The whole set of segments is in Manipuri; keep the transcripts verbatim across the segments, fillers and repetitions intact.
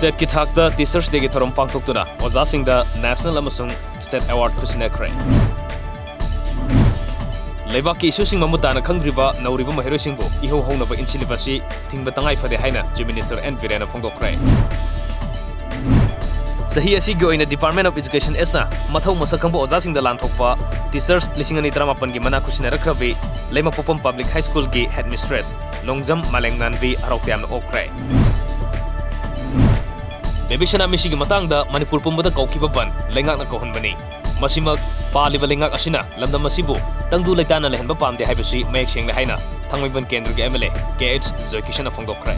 ꯁ꯭ꯇꯦꯠꯀꯤ ꯊꯥꯛꯇ Teachers Dayꯒꯤ ꯊꯧꯔꯝ ꯄꯥꯡꯊꯣꯛꯇꯨꯅ ꯑꯣꯖꯥꯁꯤꯡꯗ National ꯑꯃꯁꯨꯡ State Award ꯈꯨꯠꯁꯤꯟꯅꯈ꯭ꯔꯦ꯫ ꯂꯩꯕꯥꯛꯀꯤ ꯏꯁꯨꯁꯤꯡ ꯃꯃꯨꯠ ꯇꯥꯅ ꯈꯪꯗ꯭ꯔꯤꯕ ꯅꯧꯔꯤꯕ ꯃꯍꯩꯔꯣꯏꯁꯤꯡꯕꯨ ꯏꯍꯧ ꯍꯧꯅꯕ ꯏꯟꯁꯤꯜꯂꯤꯕ ꯑꯁꯤ ꯊꯤꯡꯕ ꯇꯉꯥꯏ ꯐꯗꯦ ꯍꯥꯏꯅ Chief Minister ꯑꯦꯟ ꯕꯤꯔꯦꯟꯅ ꯐꯣꯡꯗꯣꯛꯈ꯭ꯔꯦ꯫ ꯆꯍꯤ ꯑꯁꯤꯒꯤ ꯑꯣꯏꯅ Department of Education Sꯅ ꯃꯊꯧ ꯃꯁꯛ ꯈꯪꯕ ꯑꯣꯖꯥꯁꯤꯡꯗ ꯂꯥꯟꯊꯣꯛꯄ Teachers ꯂꯤꯁꯤꯡ ꯑꯅꯤ ꯇꯔꯥꯃꯥꯄꯟꯒꯤ ꯃꯅꯥ ꯈꯨꯠꯁꯤꯟꯅꯔꯛꯈ꯭ꯔꯕꯤ ꯂꯩꯃꯄꯣꯛꯄꯝ Public High Schoolꯒꯤ Headmistress ꯂꯣꯡꯖꯝ ꯃꯥꯂꯦꯝꯉꯥꯟꯕꯤ ꯍꯔꯥꯎ ꯇꯌꯥꯝꯅ ꯑꯣꯛꯈ꯭ꯔꯦ꯫ ꯕꯦꯕꯤ ꯁꯅꯥ ꯃꯤꯁꯤꯒꯤ ꯃꯇꯥꯡꯗ ꯃꯅꯤꯄꯨꯔ ꯄꯨꯝꯕꯗ ꯀꯧꯈꯤꯕ ꯕꯟ ꯂꯩꯉꯥꯛꯅ ꯀꯧꯍꯟꯕꯅꯤ꯫ ꯃꯁꯤꯃꯛ ꯄꯥꯜꯂꯤꯕ ꯂꯩꯉꯥꯛ ꯑꯁꯤꯅ ꯂꯝꯗꯝ ꯑꯁꯤꯕꯨ ꯇꯪꯗꯨ ꯂꯩꯇꯥꯅ ꯂꯩꯍꯟꯕ ꯄꯥꯝꯗꯦ ꯍꯥꯏꯕꯁꯤ ꯃꯌꯦꯛ ꯁꯦꯡꯂꯦ ꯍꯥꯏꯅ ꯊꯥꯡꯃꯩꯕꯟ ꯀꯦꯟꯗ꯭ꯔꯒꯤ MLA ꯀꯦ ꯑꯩꯆ ꯖꯣꯏꯀꯤꯁꯟꯅ ꯐꯣꯡꯗꯣꯛꯈ꯭ꯔꯦ꯫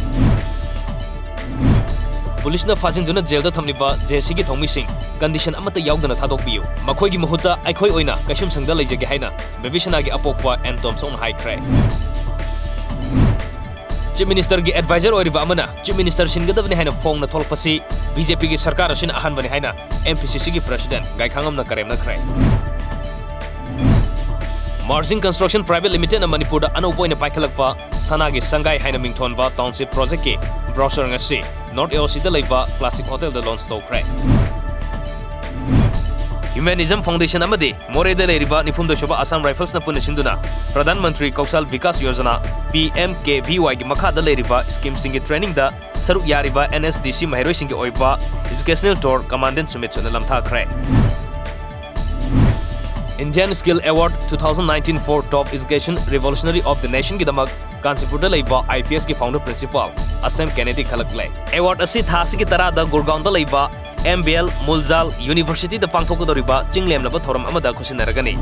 ꯄꯨꯂꯤꯁꯅ ꯐꯥꯖꯤꯟꯗꯨꯅ ꯖꯦꯜꯗ ꯊꯝꯂꯤꯕ ꯖꯦ ꯁꯤꯒꯤ ꯊꯧꯃꯤꯁꯤꯡ condition ꯑꯃꯠꯇ ꯌꯥꯎꯗꯅ ꯊꯥꯗꯣꯛꯄꯤꯌꯨ꯫ ꯃꯈꯣꯏꯒꯤ ꯃꯍꯨꯠꯇ ꯑꯩꯈꯣꯏ ꯑꯣꯏꯅ ꯀꯩꯁꯨꯝꯁꯪꯗ ꯂꯩꯖꯒꯦ ꯍꯥꯏꯅ ꯕꯦꯕꯤ ꯁꯅꯥꯒꯤ ꯑꯄꯣꯛꯄ ꯑꯦꯟ ꯇꯣꯝꯁꯣꯛꯅ ꯍꯥꯏꯈ꯭ꯔꯦ꯫ Chief Ministerꯒꯤ advisor ꯑꯣꯏꯔꯤꯕ ꯑꯃꯅ Chief Minister ꯁꯤꯟꯒꯗꯕꯅꯤ ꯍꯥꯏꯅ ꯐꯣꯡꯅ ꯊꯣꯛꯂꯛꯄꯁꯤ BJPꯒꯤ ꯁꯔꯀꯥꯔ ꯑꯁꯤꯅ ꯑꯍꯥꯟꯕꯅꯤ ꯍꯥꯏꯅ MPCCꯒꯤ President ꯒꯥꯏꯈꯥꯉꯝꯅ ꯀꯔꯦꯝꯅꯈ꯭ꯔꯦ꯫ Margin Construction Private Limitedꯅ ꯃꯅꯤꯄꯨꯔꯗ ꯑꯅꯧꯕ ꯑꯣꯏꯅ ꯄꯥꯏꯈꯠꯂꯛꯄ ꯁꯅꯥꯒꯤ ꯁꯪꯒꯥꯏ ꯍꯥꯏꯅ ꯃꯤꯡꯊꯣꯟꯕ Township Projectꯀꯤ brochure ꯉꯁꯤ North AOCꯗ ꯂꯩꯕ Classic Hotelꯗ launch ꯇꯧꯈ꯭ꯔꯦ꯫ Humanism Foundation ꯑꯃꯗꯤ ꯃꯣꯔꯦꯗ ꯂꯩꯔꯤꯕ ꯅꯤꯐꯨꯍꯨꯝꯗꯣꯏ ꯁꯨꯕ Assam Riflesꯅ ꯄꯨꯟꯅ ꯁꯤꯟꯗꯨꯅ Pradhan Mantri Kaushal Vikas Yojana, PMKVYꯒꯤ ꯃꯈꯥꯗ ꯂꯩꯔꯤꯕ schemeꯁꯤꯡꯒꯤ trainingꯗ ꯁꯔꯨꯛ ꯌꯥꯔꯤꯕ NSDC ꯃꯍꯩꯔꯣꯏꯁꯤꯡꯒꯤ ꯑꯣꯏꯕ educational tour Commandant Sumit Sootꯅ ꯂꯝꯊꯥꯈ꯭ꯔꯦ꯫ Indian Skill Award two thousand nineteen for Top Education Revolutionary of the Nationꯒꯤꯗꯃꯛ ꯀꯥꯟꯆꯤꯄꯨꯔꯗ ꯂꯩꯕ IPSꯀꯤ founder principal Asam Kennedy ꯈꯜꯂꯛꯂꯦ꯫ Award ꯑꯁꯤ ꯊꯥ ꯑꯁꯤꯒꯤ ꯇꯔꯥꯗ ꯒꯨꯔꯒꯥꯎꯟꯗ ꯂꯩꯕ MBL Muljal Universityꯗ ꯄꯥꯡꯊꯣꯛꯀꯗꯧꯔꯤꯕ ꯆꯤꯡꯂꯦꯝꯅꯕ ꯊꯧꯔꯝ ꯑꯃꯗ ꯈꯨꯠꯁꯤꯟꯅꯔꯒꯅꯤ꯫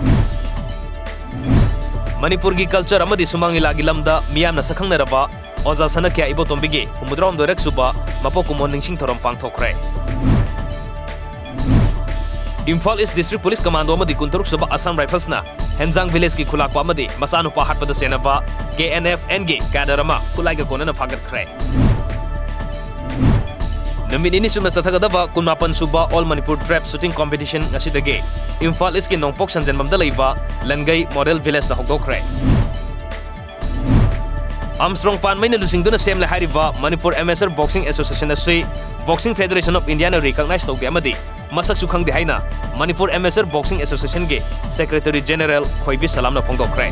ꯃꯅꯤꯄꯨꯔꯒꯤ culture ꯑꯃꯗꯤ ꯁꯨꯃꯥꯡ ꯂꯤꯂꯥꯒꯤ ꯂꯝꯗ ꯃꯤꯌꯥꯝꯅ ꯁꯛꯈꯪꯅꯔꯕ ꯑꯣꯖꯥ ꯁꯅꯀ꯭ꯌꯥ ꯏꯕꯣꯇꯣꯝꯕꯤꯒꯤ ꯍꯨꯝꯐꯨꯇꯔꯥꯍꯨꯝꯗꯣꯏꯔꯛ ꯁꯨꯕ ꯃꯄꯣꯛ ꯀꯨꯝꯑꯣꯟ ꯅꯤꯡꯁꯤꯡ ꯊꯧꯔꯝ ꯄꯥꯡꯊꯣꯛꯈ꯭ꯔꯦ꯫ Imphal East District Police Commando ꯑꯃꯗꯤ ꯀꯨꯟꯇꯔꯨꯛ ꯁꯨꯕ Assam Riflesꯅ ꯍꯦꯟꯖꯥꯡ villageꯀꯤ ꯈꯨꯂꯥꯛꯄ ꯑꯃꯗꯤ ꯃꯆꯥꯅꯨꯄꯥ ꯍꯥꯠꯄꯗ ꯆꯦꯟꯅꯕ KNFNꯒꯤ cadre ꯑꯃ ꯈꯨꯠꯂꯥꯏꯒ ꯀꯣꯟꯅꯅ ꯐꯥꯒꯠꯈ꯭ꯔꯦ꯫ ꯅꯨꯃꯤꯠ ꯅꯤꯅꯤ ꯆꯨꯞꯅ ꯆꯠꯊꯒꯗꯕ ꯀꯨꯟꯃꯥꯄꯟ ꯁꯨꯕ All Manipur Trap Shooting Competition ꯉꯁꯤꯗꯒꯤ ꯏꯝꯐꯥꯜ Eastꯀꯤ ꯅꯣꯡꯄꯣꯛ ꯁꯟꯖꯦꯟꯕꯝꯗ ꯂꯩꯕ ꯂꯟꯒꯩ Model Villageꯇ ꯍꯧꯗꯣꯛꯈ꯭ꯔꯦ꯫ ꯑꯥꯔꯝꯁꯇ꯭ꯔꯣꯡ ꯄꯥꯟꯃꯩꯅ ꯂꯨꯆꯤꯡꯗꯨꯅ ꯁꯦꯝꯂꯦ ꯍꯥꯏꯔꯤꯕ ꯃꯅꯤꯄꯨꯔ ꯑꯦꯃꯦꯆꯔ ꯕꯣꯛꯁꯤꯡ ꯑꯦꯁꯣꯁꯤꯌꯦꯁꯟ ꯑꯁꯤ ꯕꯣꯛꯁꯤꯡ ꯐꯦꯗꯔꯦꯁꯟ ꯑꯣꯐ ꯏꯟꯗꯤꯌꯥꯅ ꯔꯤꯀꯣꯒꯅꯥꯏꯖ ꯇꯧꯗꯦ ꯑꯃꯗꯤ ꯃꯁꯛꯁꯨ ꯈꯪꯗꯦ ꯍꯥꯏꯅ ꯃꯅꯤꯄꯨꯔ ꯑꯦꯃꯦꯆꯔ ꯕꯣꯛꯁꯤꯡ ꯑꯦꯁꯣꯁꯤꯌꯦꯁꯟꯒꯤ ꯁꯦꯀ꯭ꯔꯦꯇꯔꯤ ꯖꯦꯅꯔꯦꯜ ꯈꯣꯏꯕꯤ ꯁꯂꯥꯝꯅ ꯐꯣꯡꯗꯣꯛꯈ꯭ꯔꯦ꯫